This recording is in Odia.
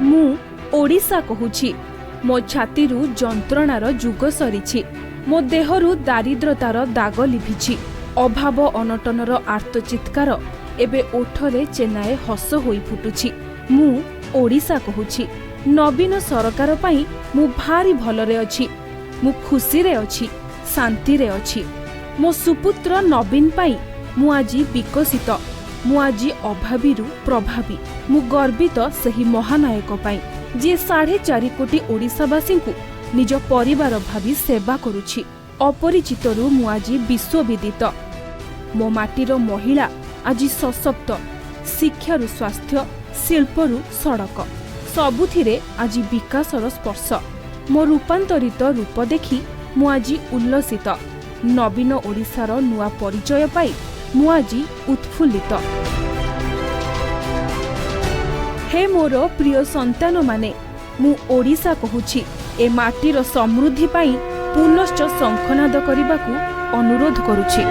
ମୁଁ ଓଡ଼ିଶା କହୁଛି, ମୋ ଛାତିରୁ ଯନ୍ତ୍ରଣାର ଯୁଗ ସରିଛି, ମୋ ଦେହରୁ ଦାରିଦ୍ରତାର ଦାଗ ଲିଭିଛି। ଅଭାବ ଅନଟନର ଆର୍ତ୍ତ ଚିତ୍କାର ଏବେ ଓଠରେ ଚେନାଏ ହସ ହୋଇ ଫୁଟୁଛି। ମୁଁ ଓଡ଼ିଶା କହୁଛି, ନବୀନ ସରକାର ପାଇଁ ମୁଁ ଭାରି ଭଲରେ ଅଛି, ମୁଁ ଖୁସିରେ ଅଛି, ଶାନ୍ତିରେ ଅଛି। ମୋ ସୁପୁତ୍ର ନବୀନ ପାଇଁ ମୁଁ ଆଜି ବିକଶିତ, ମୁଁ ଆଜି ଅଭାବୀରୁ ପ୍ରଭାବୀ। ମୁଁ ଗର୍ବିତ ସେହି ମହାନାୟକ ପାଇଁ, ଯିଏ 4.5 କୋଟି ଓଡ଼ିଶାବାସୀଙ୍କୁ ନିଜ ପରିବାର ଭାବି ସେବା କରୁଛି। ଅପରିଚିତରୁ ମୁଁ ଆଜି ବିଶ୍ୱବିଦିତ। ମୋ ମାଟିର ମହିଳା ଆଜି ସଶକ୍ତ। ଶିକ୍ଷାରୁ ସ୍ୱାସ୍ଥ୍ୟ, ଶିଳ୍ପରୁ ସଡ଼କ, ସବୁଥିରେ ଆଜି ବିକାଶର ସ୍ପର୍ଶ। ମୋ ରୂପାନ୍ତରିତ ରୂପ ଦେଖି ମୁଁ ଆଜି ଉଲ୍ଲସିତ। ନବୀନ ଓଡ଼ିଶାର ନୂଆ ପରିଚୟ ପାଇ ମୁଁ ଆଜି ଉତ୍ଫୁଲ୍ଲିତ। ହେ ମୋର ପ୍ରିୟ ସନ୍ତାନମାନେ, ମୁଁ ଓଡ଼ିଶା କହୁଛି, ଏ ମାଟିର ସମୃଦ୍ଧି ପାଇଁ ପୁନଶ୍ଚ ଶଙ୍ଖନାଦ କରିବାକୁ ଅନୁରୋଧ କରୁଛି।